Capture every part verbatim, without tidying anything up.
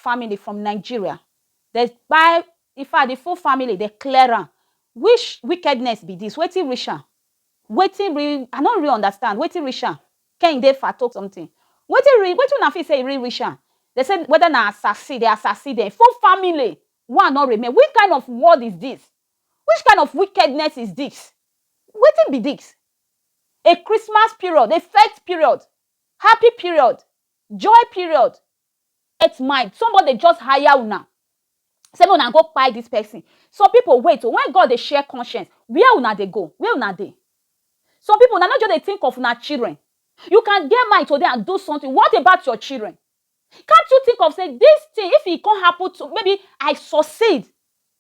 family from Nigeria. Dem kpai, in fact, the full family, dem clear am. Which wickedness be this? Wetin reach am? Wetin real, I no really understand. Wetin reach am? Kehinde Fah talk something. Wetin real, wetin una feel say e really reach am? Dem say whether na assassin, dem assassin dem. Full family, one no remain. Which kind of world is this? Which kind of wickedness is this? Wetin be this? A Christmas period, a fete period, happy period, joy period. Get mind, somebody just hire una. Say make una go kpai this person. Some people wait, oh, when God dey share conscience, where una dey go? Where una dey? Some people, una no just dey think of una children. You can get mind today and do something. What about your children? Can't you think of say this thing, if e come happen to, maybe I succeed,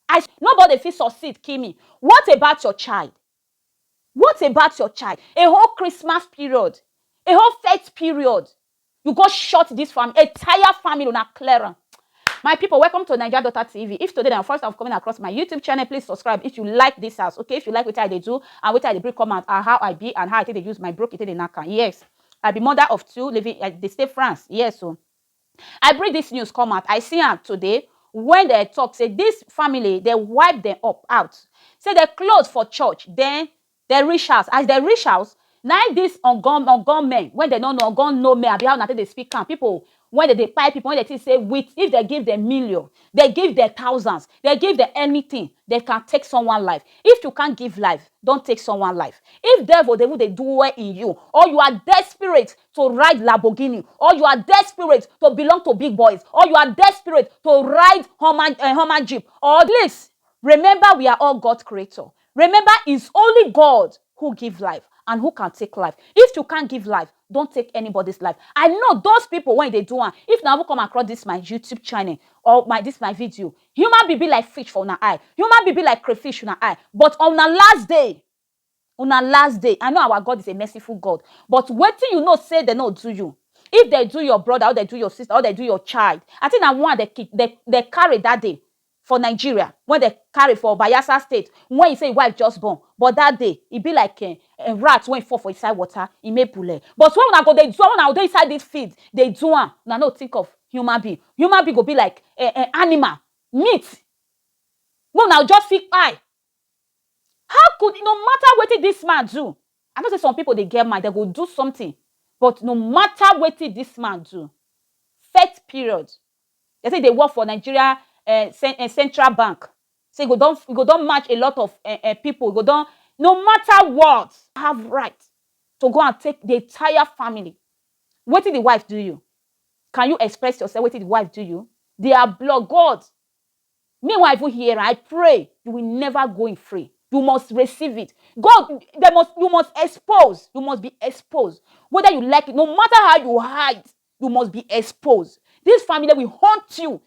I, nobody fit succeed kill me. What about your child? What about your child? A whole Christmas period, a whole fete period, you go shut this family, entire family, una clear am. My people, welcome to Naija Daughter T V. If today na your first time of coming across my YouTube channel, please subscribe if you like this house, okay? If you like wetin I dey do and wetin I dey bring come out, and how I be and how I take dey use my broke, e take dey knack am. Yes, I be mother of two, living, I dey stay France. Yes, so I bring this news come out. I see am today when dem talk say this family, dem wipe dem up out. Say dem close for church, then dem reach house. As dem reach house, na im this ongon, ongon men, wey dem no know, ongon no men, abi how una take dey speak am, people wey dem dey kpai people, wey dem think say with, if dem give dem million, dem give dem thousands, dem give dem anything, dem can take someone life. If you can't give life, don't take someone life. If devil dey even dey dwell in you, or you are desperate to ride Lamborghini, or you are desperate to belong to big boys, or you are desperate to ride Hummer, eh, Hummer Jeep, or please, remember we are all God creator. Remember, it's only God who give life and who can take life. If you can't give life, don't take anybody's life. I know those people wey dey do am. If una even come across this my YouTube channel or my, this my video, human being be like fish for una eye. Human being be like crayfish una eye. But on una last day, una last day, I know our God is a merciful God. But wetin you know say dem no do you? If dem do your brother, or dem do your sister, or dem do your child, I think na one dem kick, dem, dem carry that day for Nigeria, wey dem carry for Bayelsa State, wey e say e wife just born. But that day, e be like, eh, eh, rat wey fall for inside water, e make bule. But when una go dey do, when una go dey inside this field, dey do am, una no think of human being. Human being go be like, eh, eh, animal, meat. When una just fit kpai. How could, no matter wetin this man do, I know say some people dey get mind, dem go do something. But no matter wetin this man do, fete period, dem say e dey work for Nigeria, eh, Cen-, eh, Central Bank. Say e go don, e go don match a lot of, eh, eh, people. E go don, no matter what, have right to go and take the entire family. Wetin the wife do you? Can you express yourself? Wetin the wife do you? They are blood. God, me wey I even hear am, I pray you will never go in free. You must receive it. God, they must, you must expose. You must be exposed. Whether you like it, no matter how you hide, you must be exposed. This family will haunt you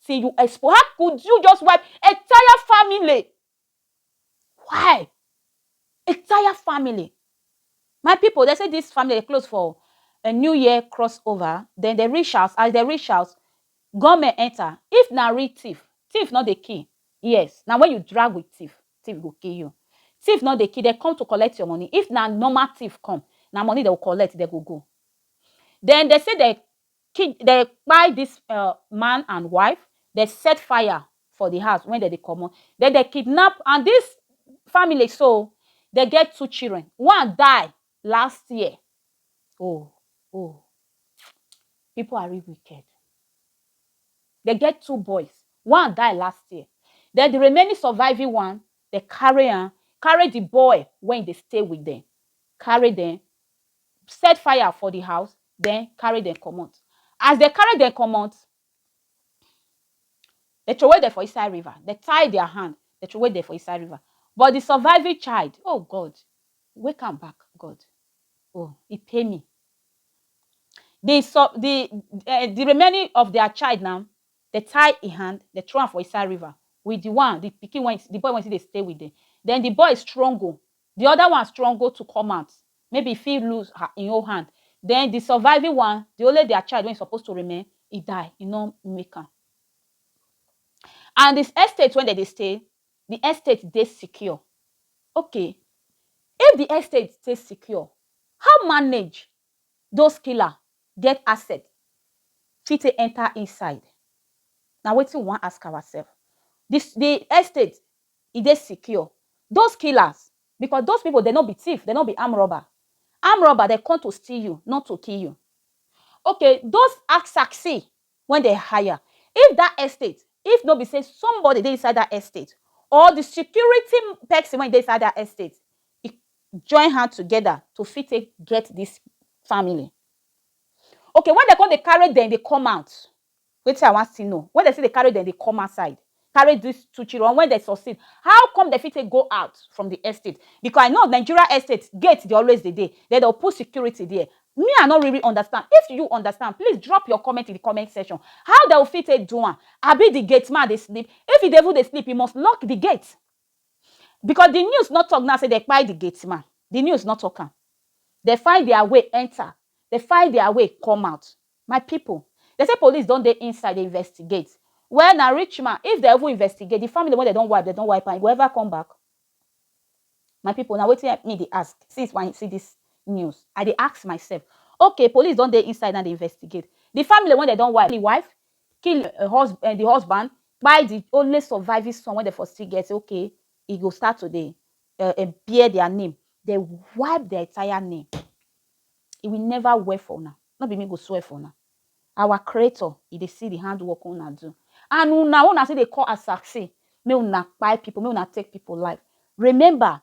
till you expose. How could you just wipe entire family? Why? Entire family. My people, dem say this family dey close for a New Year crossover. Then dem reach house. As dem reach house, gunmen enter. If na real thief, thief no dey kill. Yes, na when you drag with thief, thief go kill you. Thief no dey kill, dem come to collect your money. If na normal thief come, na money dem go collect, dem go go. Then dem say dem kid-, dem kpai this, uh, man and wife, dem set fire for the house when dem dey comot. Then dem kidnap, and this family so, dem get two children. One die last year. Oh, oh. People are really wicked. Dem get two boys. One die last year. Then the remaining surviving one, dem carry am, carry the boy wey dey stay with dem, carry dem, set fire for the house, then carry dem comot. As dem carry dem comot, dem throway dem for inside river. Dem tie their hand, dem throway dem for inside river. But the surviving child, oh God, wake am back, God. Oh, e pain me. The su-, the, eh, the remaining of their child now, dem tie im hand, dem throw am for inside river with the one, the pikin wey, the boy wey still dey stay with dem. Then the boy struggle, the other one struggle to come out. Maybe e fit lose her, im own hand. Then the surviving one, the only their child wey suppose to remain, e die, e no make am. And this estate wey dem dey stay, the estate dey secure. Okay, if the estate dey secure, how manage those killer get asset fit take enter inside? Na wetin we wan ask ourselves. This the estate, e dey secure? Those killers, because those people, they no be thief, they no be arm robber. Arm robber, they come to steal you, not to kill you. Okay, those assassin when they hire, if that estate, if no be say somebody dey inside that estate, or the security person when dey inside that estate, e join hand together to fit take get this family. Okay, when they come, they carry them, they come out. Wetin I wan still know? When they say they carry them, they come outside, carry these two children. When they succeed, how come they fit take go out from the estate? Because I know Nigeria estate gate, they always dey dey. They don put security there. Me, I no really understand. If you understand, please drop your comment in the comment section. How they will fit take do am? Abi the gate man dey sleep? If he dey even dey sleep, he must lock the gate. Because the news not talk now say they kpai the gate man. The news not talk am. They find their way enter. They find their way come out. My people, they say police don dey inside, dey investigate. Well, na rich man, if they even investigate, the family wey they don wipe, they don wipe am, e go ever come back? My people, na wetin me dey ask since when I see this news. I dey ask myself, okay, police don dey inside and dey investigate. The family wey they don wipe, the wife kill, uh, hus-, uh, the husband, kpai the only surviving son wey they for still get, okay, e go start to dey, uh, uh, bear their name. They wipe their entire name. E will never well for una. No be me go swear for una. Our creator, e dey see the handwork una do. And una, una say they call assassin. Make una kpai people, make una take people life. Remember,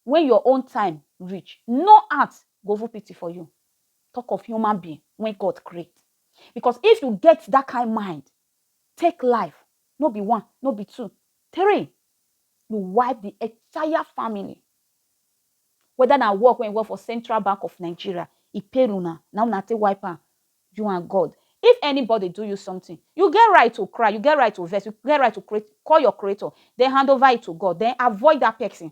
when your own time reach, no heart go even pity for you. Talk of human being when God create. Because if you get that kind mind, take life, no be one, no be two, three, you wipe the entire family. Whether na work wey you work for Central Bank of Nigeria, e pay una, na una take wipe am, you and God. If anybody do you something, you get right to cry, you get right to vex, you get right to create, call your creator, then hand over it to God, then avoid that person.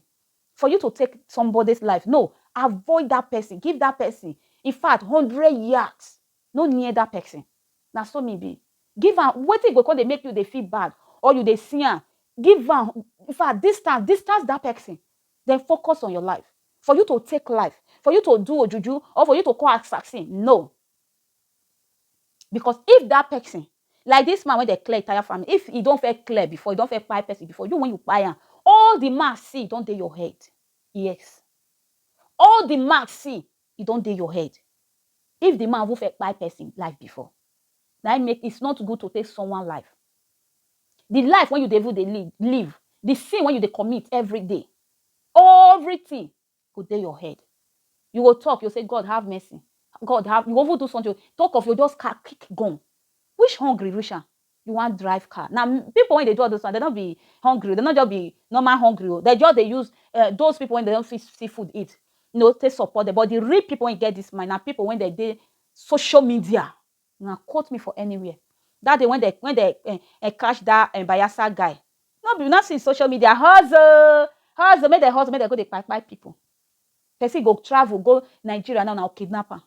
For you to take somebody's life, no, avoid that person, give that person, in fact, hundred yards, no near that person. Na so me be. Give am wetin go come dey make you dey feel bad, or you dey see am. Give am, in fact, distance, distance that person. Then focus on your life. For you to take life, for you to do ojuju, or for you to call assassin, no. Because if that person, like this man wey dey clear entire family, if e don first clear before, e don first kpai person before, you when you kpai am, all the marks see, e don dey your head. Yes. All the marks see, e don dey your head. If the man even first kpai person life before, na im make it's not good to take someone life. The life wey you dey even dey live, live, the sin wey you dey commit every day, everything go dey your head. You go talk, you say, "God, have mercy. God, have," you go even do something. Talk of you just ca-, kick gun. Which hungry reach am? You wan drive car. Now, m-, people wey dey do all those ones, they no be hungry. They no just be normal hungry o. They just dey use, uh, those people wey they don fit see food eat, you know, take support them. But the real people wey get this mind na people wey dey dey social media. Una quote me for anywhere. That day when they, when they, eh, eh, catch that, eh, Bayelsa guy, no be, una see social media, hustle, hustle, make they hustle, make they go dey kpai kpai people. Person go travel go Nigeria now, una go kidnap am.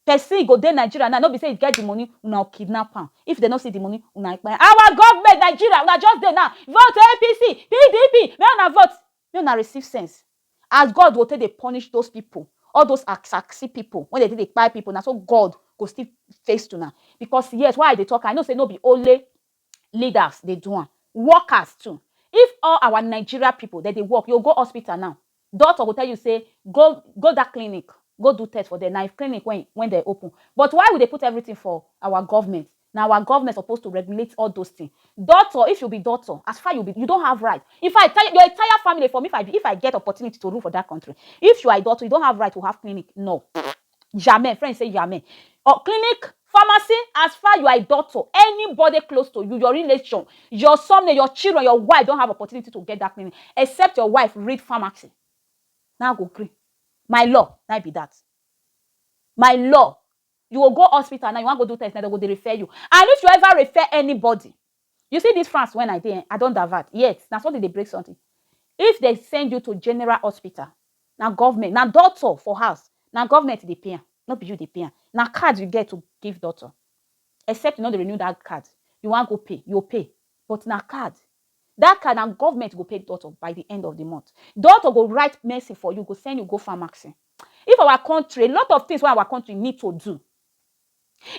Person go dey Nigeria now, no be say you get the money, una go kidnap am. If they no see the money, una kpai. Our government, Nigeria, una just dey now. Vote A P C, P D P, make una vote. Make una receive sense. As God go take dey punish those people, all those assassin people, when they take dey kpai people, na so God go still face una. Because yes, why I dey talk, I know say no be only leaders dey do am, workers too. If all our Nigeria people, they dey work, you go hospital now, doctor go tell you say, "Go, go that clinic, go do test for them." Na if clinic when, when they open. But why we dey put everything for our government? Na our government supposed to regulate all those things. Doctor, if you be doctor, as far you be, you don't have right. If I tell your entire family, for me, if I be, if I get opportunity to rule for that country, if you are a doctor, you don't have right to have clinic. No. Jamais. Friends say jamais. Or clinic, pharmacy, as far you are a doctor, anybody close to you, your relation, your son, your children, your wife don't have opportunity to get that clinic, except your wife read pharmacy. Now go green. My law, now be that. My law. You will go hospital now, you wan go do test, now they go dey refer you. And if you ever refer anybody, you see this France when I dey, I don divert. Yes, na something dey break something. If they send you to general hospital, na government, na doctor for house, na government dey pay am, no be you dey pay am. Na card you get to give doctor. Except you no dey renew that card, you wan go pay, you pay. But na card. That card, na government go pay doctor by the end of the month. Doctor go write medicine for you, go send you go pharmacy. If our country, a lot of things wey our country need to do.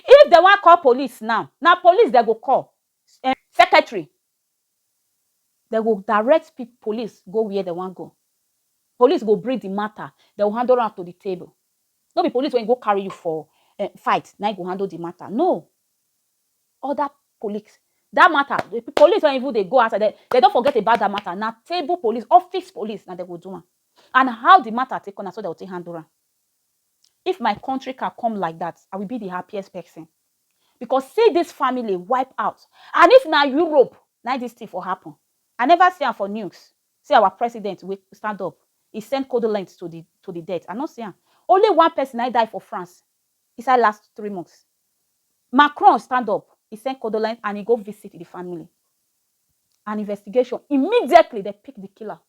If they wan call police now, na police they go call. Eh, Secretary, dem go direct pe- police go where dem wan go. Police go bring the matter, dem go handle am to the table. No be police wey go carry you for eh, fight, na im go handle the matter. No. Other police. That matter, the p- police wey even dey go outside, dem dem don forget about that matter. Na table police, office police, na dem go do am. And how the matter take come, na so dem go take handle am. If my country can come like that, I will be the happiest person. Because see this family wipe out. And if na Europe, na this thing for happen. I never see am for news. See our president wey stand up. He send condolence to the to the death. I no see am. Only one person I die for France inside last three months. Macron stand up. He send condolence and he go visit the family. An investigation. Immediately, they pick the killer.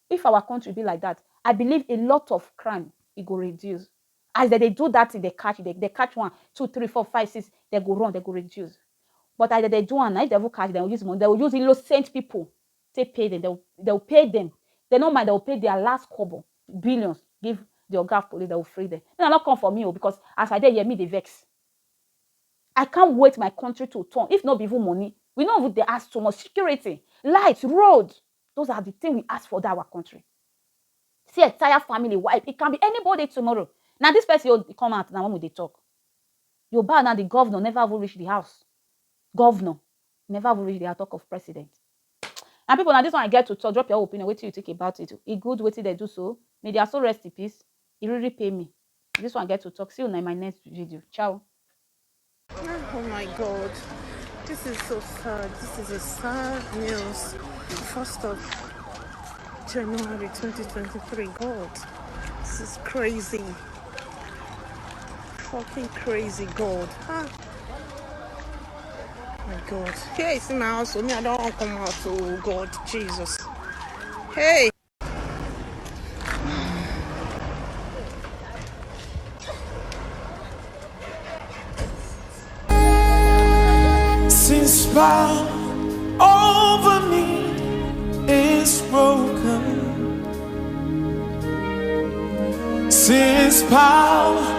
If our country be like that, I believe a lot of crime, it go reduce. As they, they do that thing, they catch, they, they catch one, two, three, four, five, six, they go run, they go reduce. But as they do one, if they will catch them, use money, they will use innocent people to pay them. They will, they will pay them. They no mind, they will pay their last kobo, billions, give the oga of police, they will free them. Then I not come for me oh, because as I dey here, me dey vex. I can't wait my country to turn. If not be even money, we no even dey ask too much. Security, light, road. Those are the things we ask for that our country. See entire family wipe. It can be anybody tomorrow. Now this person will come out now when we dey talk. Your bar now the governor never even reach the house. Governor never even reach the house. Talk of president. And people, now this one I get to talk. Drop your opinion. What do you think about it? E good wetin they do so. May their soul rest in peace. E really pay me. This one I get to talk. See you in my next video. Ciao. Oh my God. This is so sad. This is a sad news. First of January twenty twenty-three. God, this is crazy. Fucking crazy, God. Ah. My God. Here is my house. Me, I don't want to come out. Oh God, Jesus. Hey. Since power over me is broken, since power